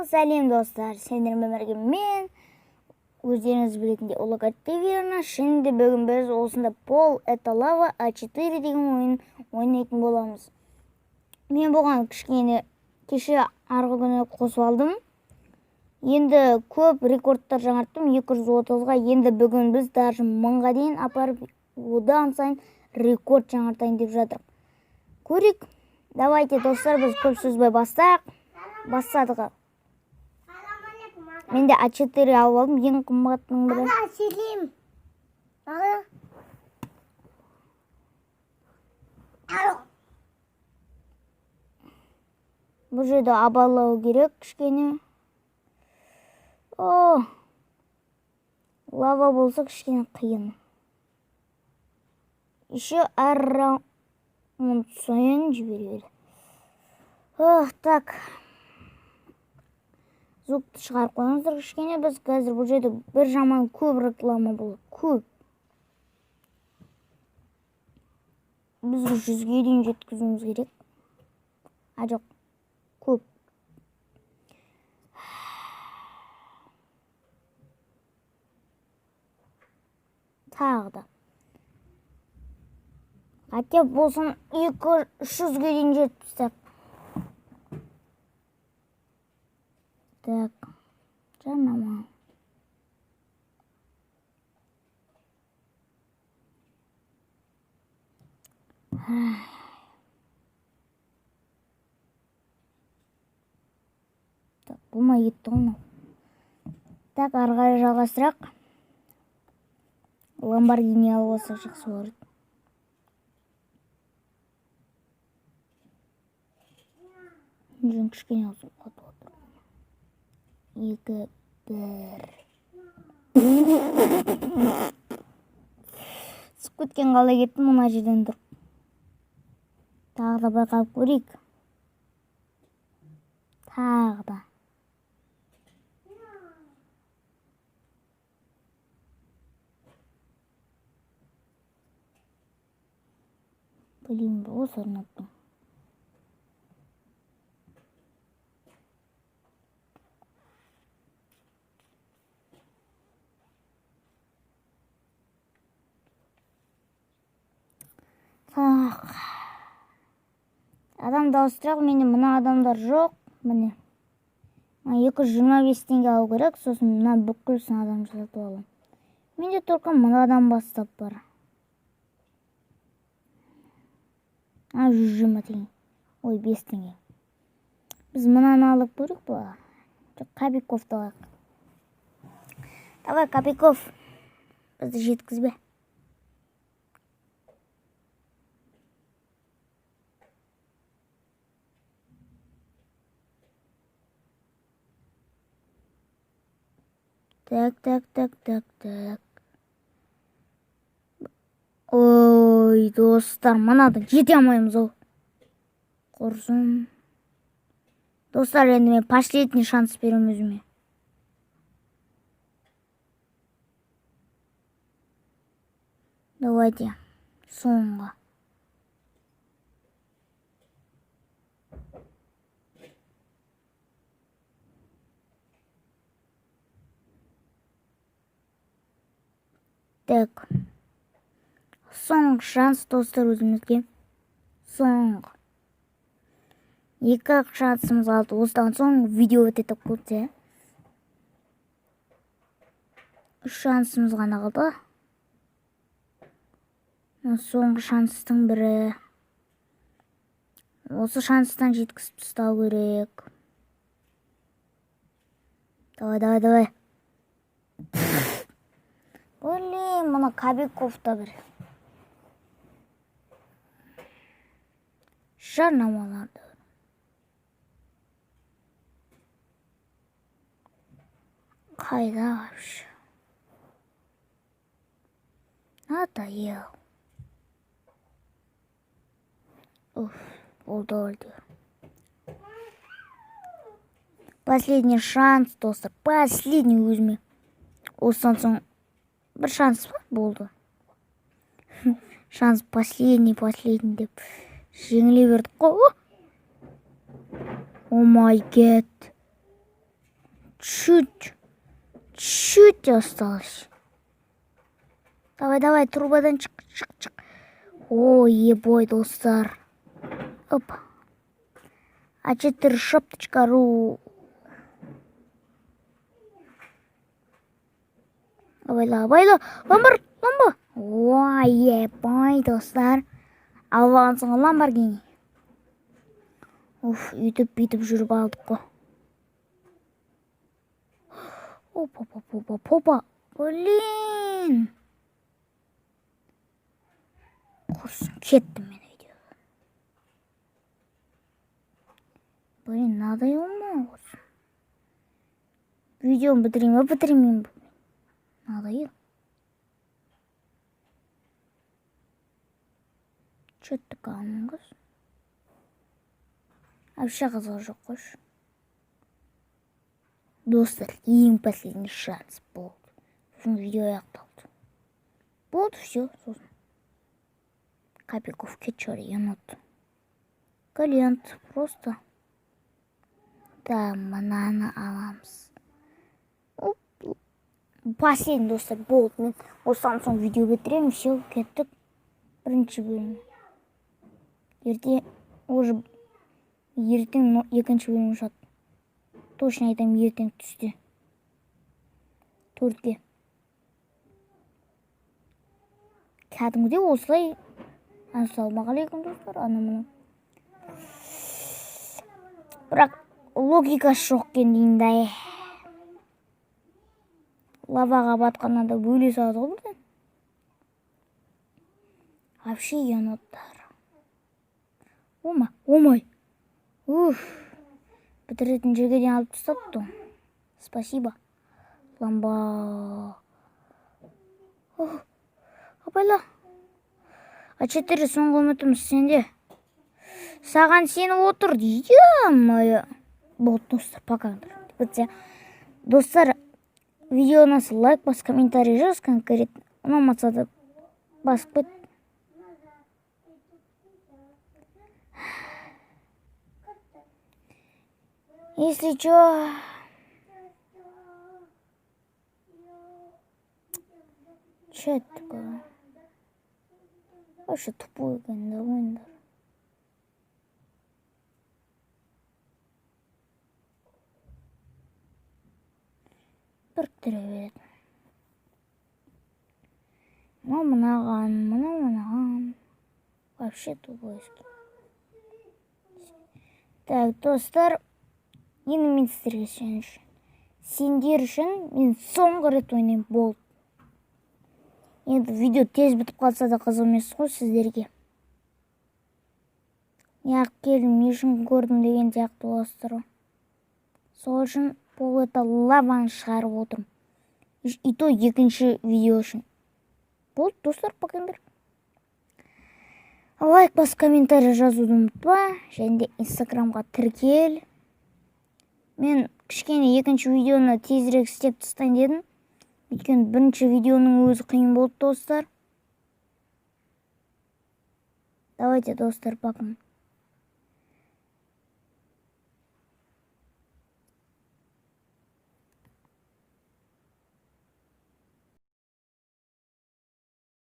Сәлем, достар! Сендермен бірге мен, өздеріңіз білетіндей, Ұлы ТВ. Şimdi бүгін біз осында «Пол это лава А4» деген ойын ойнайтын боламыз. Мен бұған кішкене кеше, арғы күні қосып алдым. Енді көп рекордтар жаңарттым, 230-ға. Енді бүгін біз даже 1000-ға дейін апарып, одан сайын рекорд жаңартайын деп жатырмық. Көрейік. Давайте, достар, біз көп созбай бастайық. Бастадық. Мен де А4 алып алдым, ең қымбатының бірі. Аға, сәлем. Аға. Алло. Бұл жерде абайлау керек кішкене. О, лава болса, кішкене қиын. Еще әр раунд сайын жібере береді. Ох, так. Звукты шығарып қойыңыздар кішкене. Біз қазір бұл жерде бір жаман көп реклама болады. Көп. Біз 100-ге дейін жеткізуіміз керек. А, жоқ. Көп. Тағы да. Хотя болсын 200-ге дейін жеткізсек. Так. Жарнама. Так, болмай кетті ғой мынау. Так, ары қарай жалғастырақ. Ламборгини алып алсақ, жақсы болар еді. Жүн кішкене ұзын қатып отыр. Екі, бір. Түсіп кеткен, қалай кеттім мына жерден тұрып. Тағы да байқап көрейік. Тағы да. Блин, осы орнаттым. Так. Адам ауыстырайық, менде мына адамдар жоқ. Міне. Мына 225 теңге алу керек, сосын мына бүкілсін адам сатып аламын. Менде только мынадан бастап бар. А, 120 теңге. Ой, 5 теңге. Біз мынаны алып көрейік па? Жоқ, Кобяковты алайық. Давай, Кобяков. Бізді жеткізбе. Так, так, так, так, так. Ой, достар, мынадан жете алмаймыз ау. Құрсын. Достар, енді мен последний шанс беремін өзіме. Давайте, соңғы. Так. Соңғы шанс, достар, өзімізге. Соңғы. Екі ақ шансымыз қалды. Осыдан соң видео бітеді кетсе. Үш шансымыз ғана қалды. Мына соңғы шанстың бірі. Осы шанстан жеткізіп тастау керек. Давай, давай, давай. Блин, мына Кобяков та бір. Жарнамаларды. Қайда вообще? Надоел. Уф, болды өлді. Последний шанс, достар. Последний өзіме. Осыдан соң бір шанс бар, болды. Шанс последний, последний деп жеңіле бердік қой. Oh my God. Чуть чуть осталось. Давай, давай, трубадан шық, шық, шық. Ой, ебой, достар. Оп. А4shop.ru. Абайла, абайла. Ламбар, ламба. Ой, ебой, достар. Алып алғансың ғой Ламборгини. Уф, үйтіп бүйтіп жүріп алдық қой. Опа, опа, опа, опа. Блин. Құрсын, кеттім мен видеода. Блин, надоел ма осы. Видеоны бітірейін ба, бітірмеймін ба? Надоел. Че это такая қыз? Вообще қызығы жоқ қойшы. Достар, ең последний шанс болды. Сосын видео аяқталды. Болды, все, сосын. Капиков, кетші, енот. Клиент просто. Да, мынаны аламыз. Оп. Последний, достар, болды. Мен осыдан соң видео бітіремін, все, кеттік. Бірінші бөлім. Ерте, уже ертең екінші бөлім шығады. Точно айтамын, ертең түсте. 4-ке. Кәдімгідей осылай. Ассалаумағалейкум, достар, ана мынау. Бірақ логикасы жоқ екен деймін да. Лаваға батқаннан да бөле салады ғой бірден. Вообще еноттар. Ома, омай. Уф. Бітіретін жерге дейін алып тастапты. Спасибо. Ламба. Ох, абайла. А4, соңғы үмітіміз сенде. Саған сеніп отыр. Ё-моё. Болды, достар, пока. Бітсе. Достар, видео ұнаса лайк бас, комментарий жаз конкретно. Ұнамаса да басып кет. Если чё, чё это такое? Вообще тупой екен да ойындар. Біріктіре береді. Мынау мынаған, мынау мынаған. Вообще тупойский. Так, достар, енді мен сіздерге сен үшін. Сендер үшін мен соңғы рет ойнаймын, болды. Енді видео тез бітіп қалса да қызық емес қой сіздерге. Неғып келдім, не үшін көрдім деген сияқты боласыздар ғой. Сол үшін пол это лаваны шығарып отырмын. И то екінші видео үшін. Болды, достар, покеңдер. Лайк бас, комментарий жазуды ұмытпа. Және де инстаграмға тіркел. Мен кішкене екінші видеоны тезірек істеп тастайын дедім. Өйткені бірінші видеоның өзі қиын болды, достар. Давайте, достар, пока.